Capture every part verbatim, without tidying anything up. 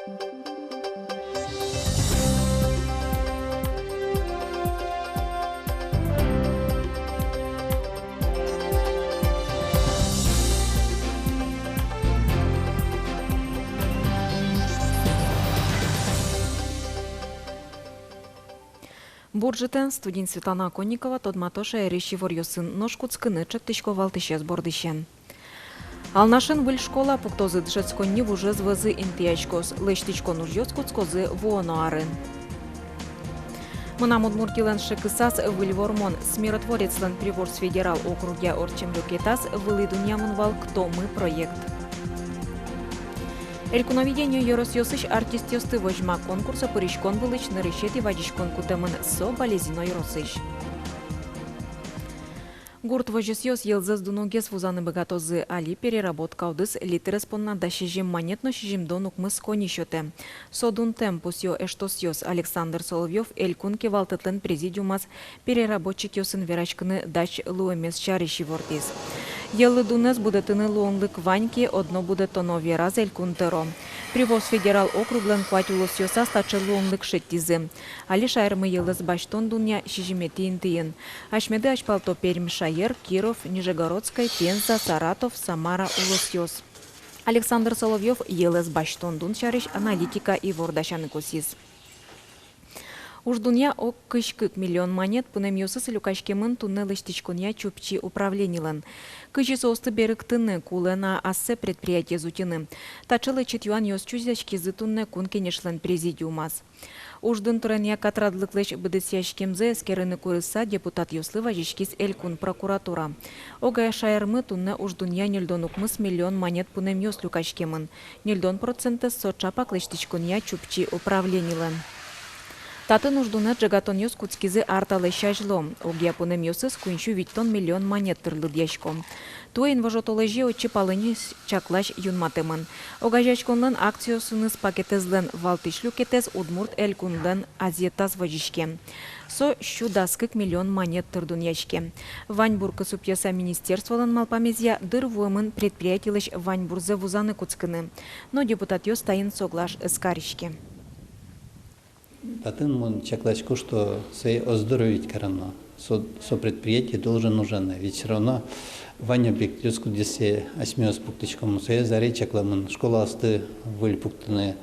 Бур ӝытэн! Студиын Светлана Оконникова. Тодмато шаерысь иворъёсын. Нош кутскыны ӵектӥсько валтӥсез бордысен. Алнашын выль школа пуктозы. Дышетсконни вужез вӧзы интыяськоз. Лэсьтӥськон ужъёс кутскозы вуоно арын. «Мынам Удмуртилэн шекысаз — выль вормон». С-, миротворецлэн Приволжск федерал округъя ортчем люкетаз вылӥ дунъямын вал «Кто мы?» проект. «Элькуновидение» ёросъёсысь артистъёсты возьма. Конкурсэ пыриськон вылысь нырысетӥ вазиськон кутэмын. Со Балезино ёросысь. Гурт возёсъёс йӧлзэс дуногес вузаны быгатозы. Али переработка удыс литрез понна дас сизьым манет но сизьымдон укмыс кони сётэ. Со дунтэм, пусъё эштосъёс. Александр Соловьёв Элькун кивалтэтлэн президиумаз переработчикъёсын вераськыны дась луэмез сярысь ивортӥз. Йӧллы дунэз будэтыны луонлык вань ке, одно будэтоно, вераз Элькун тӧро. Приволжск федерал округлэн куать улосъёсаз таӵе луонлык шедьтӥзы. Али шаермы йӧлэз басьтон дунъя сизьыметӥ интыын. Асьмеды азьпалто Пермь шаер, Киров, Нижегородской, Пенза, Саратов, Самара улосъёс. Александр Соловьёв йӧлэз басьтон дун сярысь аналитика ивор дасяны косӥз. Уждунъя ог кызь кык миллион манет пунэмъёсыз люкаськемын туннэ лэсьтӥськонъя Чупчи управленилэн. Кызьы соосты берыктыны, кулэ на ассэ предприятиез утьыны? Таӵе лэчыт юанъёс чузъяськизы туннэ Кун Кенешлэн президиумаз. Уждун тыренъя катрадлыклэсь быдэсъяськемзэ эскерыны курыса депутатъёслы вазиськиз Элькун прокуратура. Огъя шаермы туннэ уждунъя ньыльдон укмыс миллион манет пунэмъёс люкаськемын. Ньыльдон процентэз со ӵапак лэсьтӥськонъя Чупчи управленилэн. Татын уждунэ ӝегатонъёс кутскизы ар талэсь азьло. Огъя пунэмъёсыз куинь сю витьтон миллион манет тыр лыдъясько. Туэ инвожо толэзе отчы палэнесь чаклась юнматэмын. Огазеяськонлэн акциосыныз пакетэзлэн валтӥсь люкетэз Удмурт Элькунлэн азьетаз возиське. Со сю дас кык миллион манет тыр дунъяське. Ваньбур кысыпъёсъя министерстволэн малпамезъя, дыр вуэмын предприятилэсь ваньбурзэ вузаны кутскыны. Но депутатъёс таин соглаш ӧз кариське. Татын мон чакласько, что сое оздоровить кароно. Со, со предприятие должен ужаны. Ведь всё равно вань объектъёс, кудъёссэ асьмеос пуктӥськом, соез аре чакламын школаосты выль пуктыны,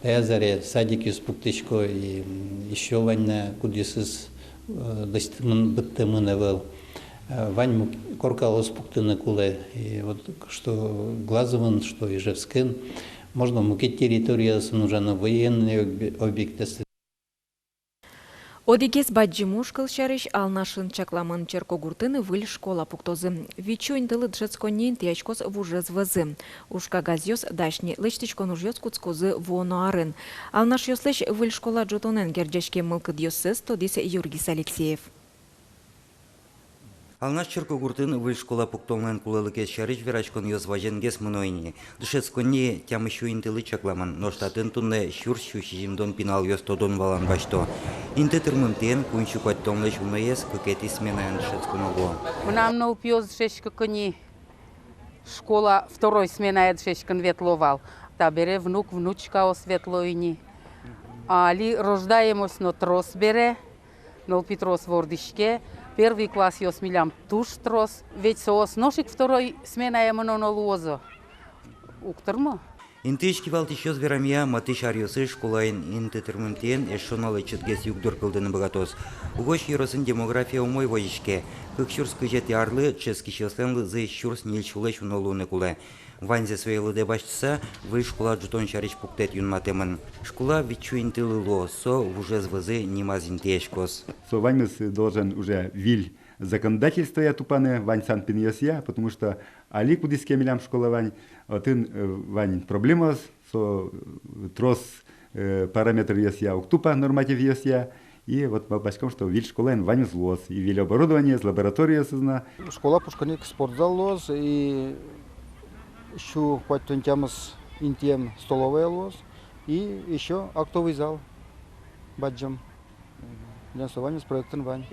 таяз аре садикъёс пуктӥсько, и, м, ещё вань на, кудъёсыз, э, лэсьтэмын, быдтэмын ӧвӧл. Э, вань мук-, коркаос пуктыны кулэ. И вот что Глазовын, что Ижевскын, можно мукет территориясын ужаны, военный объ-, объектъёс. Одӥгез бадӟым уж, кылсярысь, Алнашын чакламын черкогуртын выль школа пуктозы. Вить сю интылы дышетсконни интыяськоз вужез вӧзы. Уж кагазъёс дась ни, лэсьтӥськон ужъёс кутскозы вуоно арын. Алнашъёслэсь выль школа ӝутонэн герӟаськем мылкыдъёссэс тодӥз Юргис Алексеев. Алнаш черкогуртын выль школа пуктонлэн кулэлыкез сярысь вераськонъёс вазенгес мыно ини. Дышетсконни тямыс сю интылы чакламын, нош татын туннэ сюрс сю сизьымдон пиналъёс тодон-валан басьто. Инты тырмымтэен куинь сю куатьтонлэсь уноез кыкетӥ сменаен дышетсконо луо. Мынам нылпиос дышетскыку ини школа второй сменае дышетскыны ветло вал. Табере внук, внучкаос ветло ини. Али рождаемость но трос бере. Нылпи трос вордӥське, первый классъёс милям туж трос, ведь соос нош ик второй сменае мыноно луозы. Уг тырмы. Интыысь кивалтӥсьёс верамъя, матысь аръёсы школаын инты тырмымтэен эшшо но лэчытгес югдур кылдыны быгатоз. Угось ёросын демография умой возиське. Кык сюрс кызетӥ арлы дышетскисьёслэн лыдзы сюрс ньыль сюлэсь уно луыны кулэ. Ваньзэ сое лыдэ басьтыса, выль школа ӝутон сярысь пуктэт юнматэмын. Школа вить сю интылы луоз, со вужез вӧзы нимаз интыяськоз. Со ваньмыз должен уже выль законодательствоя тупаны, вань санпинъёсъя, потому что али кудӥз ке милям школа вань, отын, э, вань проблемаос, со, э, трос, э, параметръёсъя уг тупа, нормативъёсъя. И вот малпаськом, что выль школаын ваньмыз луоз, и выль оборудованиез, лабораториосыз но. Школа пушкын ик спортзал луоз, и сю куатьтон тямыс интыем столовая луоз, и ещё актовый зал бадӟым. Финансование с проектом вань.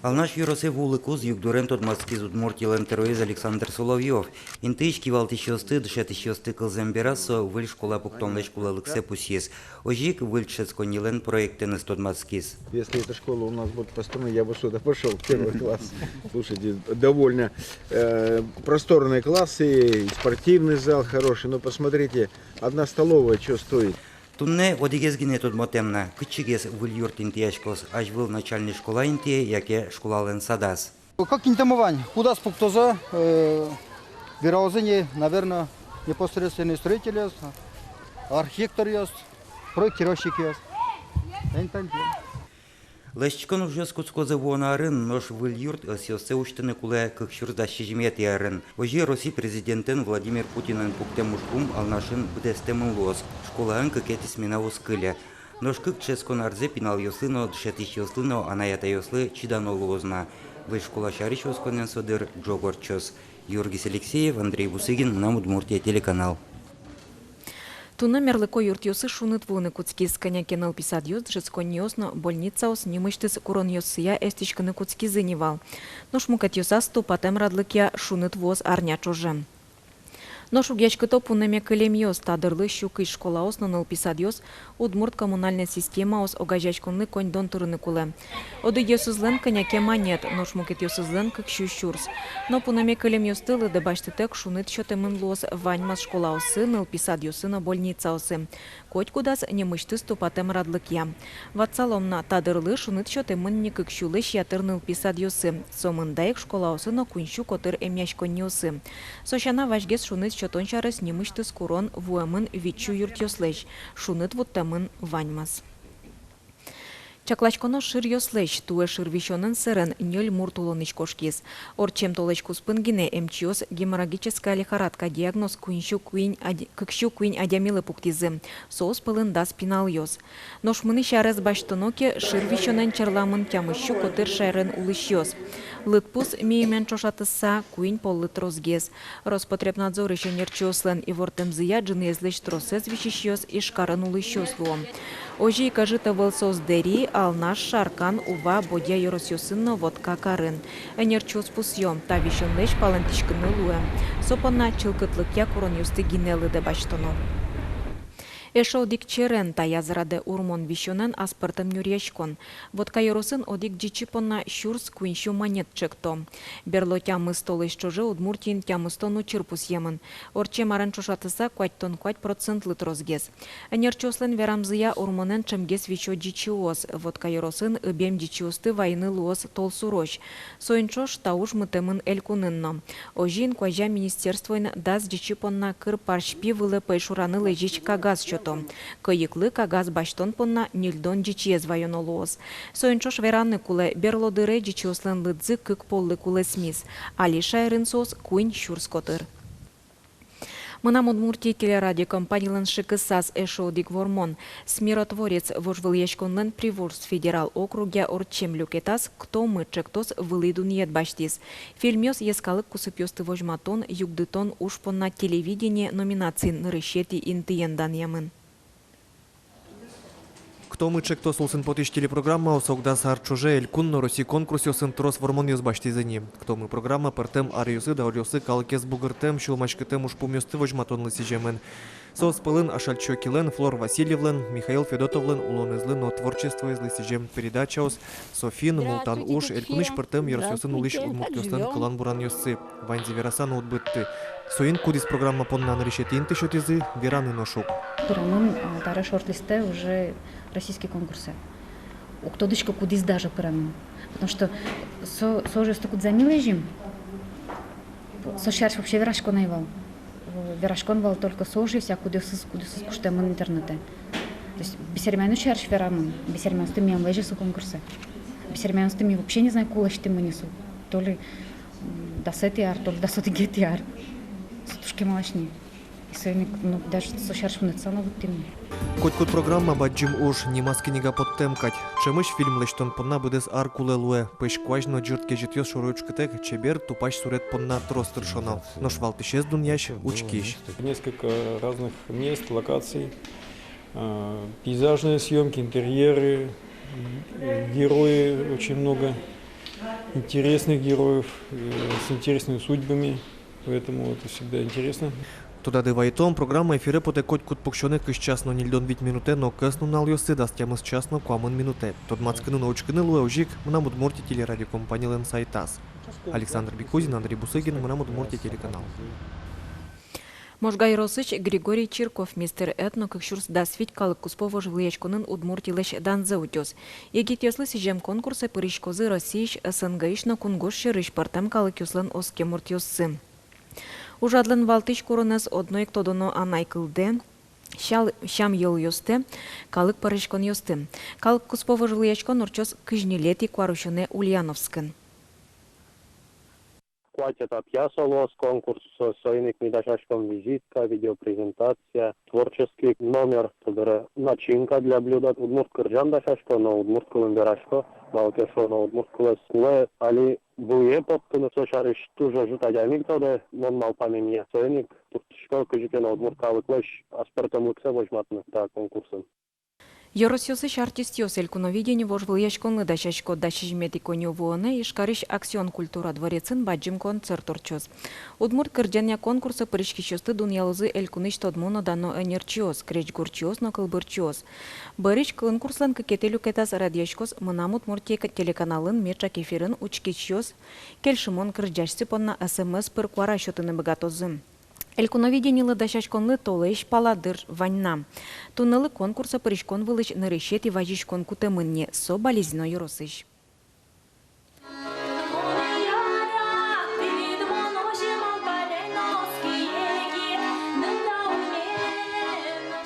Алнаш ёросэ вуылыкуз югдурен тодматскиз Удмуртилэн тӧроез Александр Соловьёв. Интыысь кивалтӥсьёсты, дышетӥсьёсты кылзэм бераз, со выль школа пуктонлэсь кулэлыксэ пусйиз. Озьы ик выль дышетсконнилэн проектэныз тодматскиз. Если эта школа у нас будет построена, я бы сюда пошёл в первый класс. Слушайте, довольно, э, просторные классы, и спортивный зал хороший. Но посмотрите, одна столовая чего стоит? Туннэ одӥгез гинэ тодмотэм на, кытчыгес выль юрт интыяськоз, азьвыл начальной школа интые яке школалэн садаз. Как интымы вань, кудаз пуктозы, э, вералозы ни, наверно, непосредственный строительёс, архитекторъёс, проектировщикъёс. Тань-тань-тань. Лэсьтӥськон ужъёс кутскозы вуоно арын, нош выль юрт ӧсъёссэ усьтыны кулэ кык сюрс дас сизьыметӥ арын. Озьы Россия президентэн Владимир Путинэн пуктэм ужпум Алнашын быдэстэмын луоз, школаын кыкетӥ смена уз кыле. Нош кык дышетскон арзэ пиналъёслы но, дышетӥсьёслы но, анай-атайёслы чидано луоз на. Выль школа сярысь осконэн со дыр ӝог ортчоз. Юргис Алексеев, Андрей Бусыгин, «Мынам Удмуртие» телеканал. Туннэ мерлыко юртъёсы шуныт вуыны кутскиз. Кӧня ке нылпи садъёс, дышетсконниос но больницаос нимысьтыз куронъёссыя эстӥськыны кутскизы ни вал. Нош мукетъёсаз тупатэм радлыкъя шуныт вуоз арня ӵоже. Нош угъяськыто пунэме кылемъёс. Та дырлы сю кызь школаос но нылпи садъёс «Удмурт коммунальной системаос» огазеяськонлы коньдон тырыны кулэ. Одӥгъёсызлэн кӧня ке манет, нош мукетъёсызлэн кык сю сюрс. Но пунэме кылемъёсты лыдэ басьтытэк шуныт сётэмын луоз ваньмаз школаосы, нылпи садъёсы но больницаосы. Котькудаз нимысьтыз тупатэм радлыкъя. Ватсалом на, та дырлы шуныт сётэмын ни кык сюлэсь ятыр нылпи садъёсы. Со мында ик школаосы но куинь сю котыр эмъяськонниосы. Со сяна, вазьгес шуныт сётон сярысь нимысьтыз курон вуэмын вить сю юртъёслэсь. Шуныт вуттэмын ваньмаз. Чакласьконо шыръёслэсь. Туэ шыр висёнэн сэрен ньыль мурт улонысь кошкиз. Ортчем толэзь куспын гинэ эмчиос геморрагическая лихорадка диагноз куинь сю куинь адь-, кык сю куинь адямилы пуктӥзы. Соос пӧлын дас пиналъёс. Нош мынӥсь арез басьтоно ке, шыр висёнэн черламын тямыс сю котыр шаерын улӥсьёс. Лыдпус миемен ӵошатыса, куинь поллы тросгес. Роспотребнадзорысь ӧнерчиослэн ивортэмзыя, ӝыныезлэсь тросэз висисьёс Ижкарын улӥсьёс луо. Озьы ик ӧжыт ӧвӧл соос Дэри, Алнаш, Шаркан, Ува, Бӧдья ёросъёсын но Воткакарын. Ӧнерчиос пусъё, та висёнлэсь палэнтӥськыны луэ. Со понна чылкытлыкъя куронъёсты гинэ лыдэ басьтоно. Эшшо одӥг черен, таяз радэ урмон висёнэн аспӧртэм нюръяськон. Вотка ёросын одӥг ӟичы понна сюрс куинь сю манет чекто. Берло тямыс толэзь ӵоже Удмуртиын тямыстон учыр пусъемын. Ортчем арен ӵошатыса, куатьтон куать процентлы тросгес. Ӧнерчиослэн верамзыя, урмонэн ӵемгес висё ӟичыос. Вотка ёросын ыбем ӟичыосты вайыны луоз толсурозь. Соин ӵош та уж мытэмын элькунын но. Озьы инкуазя министерствоын дас ӟичы понна кыр парсь пи вылэ пӧйшураны лэзись кагаз сёто. Кӧйыклы кагаз басьтон понна ньыльдон ӟичыез ваёно луоз. Соин ӵош вераны кулэ, берло дыре ӟичыослэн лыдзы кык поллы кулэсмиз. Али шаерын соос куинь сюрс котыр. «Мынам Удмуртие» телерадиокомпанилэн шыкысаз эшшо одӥг вормон. «Смиротворец» вожвылъяськонлэн Приволжск федерал округъя ортчем люкетаз «Кто мы» ӵектос вылӥ дунъет басьтӥз. Фильмъёс йӧскалык кусыпъёсты возьматон, югдытон уж понна телевидение номинациын нырысетӥ интыен данъямын. «Кто мы» ӵектос улсын потӥсь телепрограммаос ог дас ар ӵоже элькун но Россия конкурсъёсын трос вормонъёс басьтӥзы ни. «Кто мы» программа пӧртэм аръёсы, дауръёсы калыкез бугыртэм, сюлмаськытэм ужпумъёсты возьматонлы сӥземын. Соос пӧлын Ашальчи Окилэн, Флор Васильевлэн, Михаил Федотовлэн улонэзлы но творчествоезлы сӥзем передачаос, «Софин», «Мултан уж», элькунысь пӧртэм ёросъёсын улӥсь удмуртъёслэн кылан-буранъёссы. Ваньзэ вераса но уд быдты. Соин кудӥз программа понна нырысетӥ инты сётӥзы, вераны нош уг. Пырамын, а, табере шорт-листэ уже российский конкурсэ. Уг тодӥськы, кудӥз даже пырамын. Потому что со, со ужъёсты кудзэ ми лэзим, со сярысь вообще вераськон ӧй вал. Вераськон вал только со ужъёсъя, кудъёсыз, кудъёсыз куштэмын интернетэ. То есть бесермянъёс сярысь верамын, бесермянъёсты ми ӧм лэзьы со конкурсэ. Бесермянъёсты ми вообще, не знаю, ку лэсьтӥмы ни со. То ли, м, дасэтӥ ар, то ли дас одӥгетӥ ар. Со туж кемалась ни. И соин ик, ну, даже со сярысь шунытса но вуттӥм ни. Котькуд программа — бадӟым уж, нимаз книга поттэм кадь. Ӵемысь фильм лэсьтон понна быдэс ар кулэ луэ. Пӧсь куазь но ӟырт кезьытъёс шоры учкытэк, чебер, тупась сурет понна трос тыршоно. Нош валтӥсез дунъясь — учкись. Несколько разных мест, локаций, э, пейзажные съёмки, интерьеры, Герои, очень много интересных героев, э, с интересными судьбами, поэтому это всегда интересно. Тодады вайытом, программа эфире потэ котькуд пуксёнэ кызь час но ньыльдон вить минутэ но кӧснуналъёсы дас тямыс час но куамын минутэ. Тодматскыны но учкыны луэ озьы ик «Мынам Удмуртие» телерадиокомпаниялэн сайтаз. Александр Бекузин, Андрей Бусыгин, «Мынам Удмуртие» телеканал. Можга ёросысь Григорий Чирков «Мистер Эт» но кык сюрс дас вить калык куспо вожвылъяськонын Удмуртилэсь данзэ утёз. Егитъёслы сӥзем конкурсэ пыриськозы Россиысь, СНГ-ысь но кунгож сьӧрысь пӧртэм калыкъёслэн оскем муртъёссы. Ужрадлэн валтӥсь куронэз одно ик тодоно анай кылдэ, сял-, сям-йылолъёстэ, калык пӧраськонъёсты. Калык куспо вожвылъяськон ортчоз кызь ньылетӥ куарусёнэ Ульяновскын. Куать этапъя со луоз конкурс, со-, соин ик ми дасяськом визитка, видеопрезентация, творческий номер, собере начинка для блюда. Удмурт кырӟан дасясько но удмурт кылын верасько, малы ке шуоно удмурт кылэз кулэ али буе поттыны, со сярысь туж ӧжыт адями ик тодэ, мон малпамемъя. Соин ик турттӥсько кызьы ке но удмурт калыклэсь аспӧртэмлыксэ возьматыны та конкурсын. Ёросъёсысь артистъёс «Элькуновидение» вожвылъяськонлы дасясько. Дас сизьыметӥ коньывуонэ Ижкарысь «Аксион» культура дворецын бадӟым концерт ортчоз. Удмурт кырӟанъя конкурсэ пыриськисьёсты дунъялозы элькунысь тодмо но дано ӧнерчиос, крезьгурчиос но кылбурчиос. Бӧрысь конкурслэн кыкетӥ люкетаз радъяськоз «Мынам Удмуртие» телеканалын, меӵак эфирын учкисьёс кельшымон кырӟасьсы понна СМС пыр куара сётыны быгатозы. «Элькуновидениелы» дасяськонлы толэзь пала дыр вань на. Туннэлы конкурсэ пыриськон вылысь нырысетӥ вазиськон кутэмын ни, со Балезино ёросысь.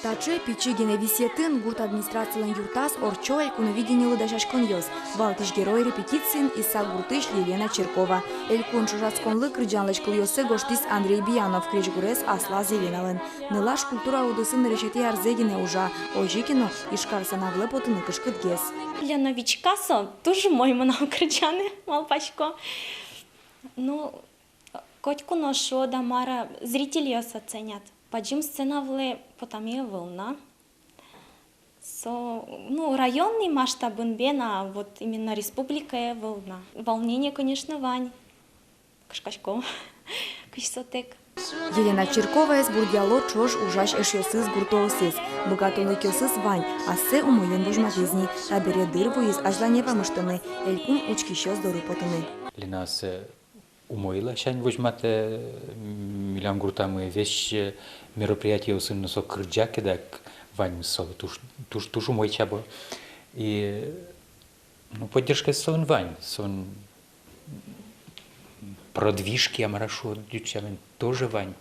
Таӵе пичи гинэ висъетын гурт администрацилэн юртаз ортчо «Элькуновидениелы» дасяськонъёс. Валтӥсь герой репетициын Исак гуртысь Елена Чиркова. Элькун ӵошатсконлы кырӟанлэсь кылъёссэ гожтӥз Андрей Биянов, крезьгурез аслаз Еленалэн. Нылаш культура удысын нырысетӥ арзэ гинэ ужа, озьы ке но Ижкар сцена вылэ потыны кышкытгес. Лена Вичка со, туж умой мынам кырӟаны, малпасько. Ну, котьку но шуод-а, мар-а, зрительёс оценят. Бадӟым сцена вылэ потаме ӧвӧл на. Со, ну, районный масштабын бен, а вот именно республикае ӧвӧл на. Волнение, конечно, вань. Кышкаськом, кызьы сотэк. Елена Чирковаез бурдъяло ӵош ужась эшъёсыз, гуртоосыз. Быгатонлыкъёсыз вань, ассэ умоен возьматӥз ни. Табере дыр вуиз азьлане вамыштыны, элькун учкисьёс доры потыны. Лена ассэ умой ласянь возьматэ, милям гуртамы весь мероприятиосын но со кырӟа ке дак, ваньмыз солы туж, туж, туж умой чабо. И, ну, поддержка солэн вань, солэн продвижки, а мар-а шуод, ӟуч сямен, тоже вань,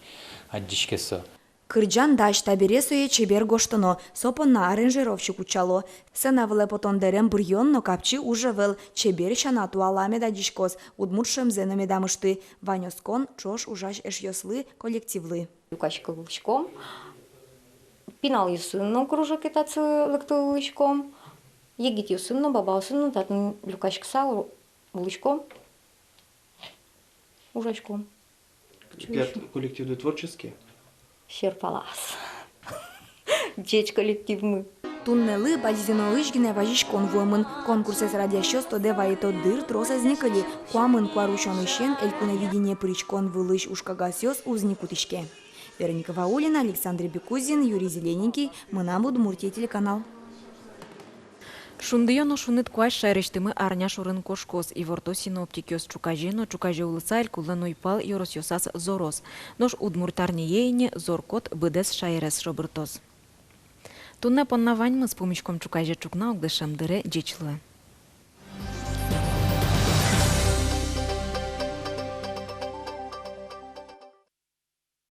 адӟиське со. Кырӟан дась, табере сое чебер гожтоно, со понна аранжировщик утчало. Сцена вылэ потон дэрем быръён но капчи уж ӧвӧл, чебер сяна, туала мед адӟиськоз, удмурт шӧмзэ но медам ышты. Вань оскон ӵош ужась эшъёслы, коллективлы. Люкаськылӥськом, пиналъёсын но кружоке татчы лыктылӥськом, егитъёсын но, бабаосын но татын люкаськыса у-, улӥськом, ужаськом. Тӥляд коллективды творческий? Серпалаз. Ӟеч коллективмы. Туннэлы Балезиноысь гинэ вазиськон вуэмын. Конкурсэз радъясьёс тодэ вайыто: дыр трос ӧз ни кыльы. Куамын куарусёнысен «Элькуновидение» пыриськон вылысь ужкагазъёс уз ни кутӥське. Вероника Ваулина, Александр Бекузин, Юрий Зелененький, «Мынам Удмуртие» телеканал. Шундыё но шуныт куазь шаерысьтымы арня шорын кошкоз, иворто синоптикъёс. Ӵуказе но ӵуказе улыса элькунлэн уйпал ёросъёсаз зороз. Нош удмурт арняе ини зор-кот быдэс шаерез шобыртоз. Туннэ понна ваньмыз. Пумиськом ӵуказе ӵукна огдышем дыре. Ӟеч луэ.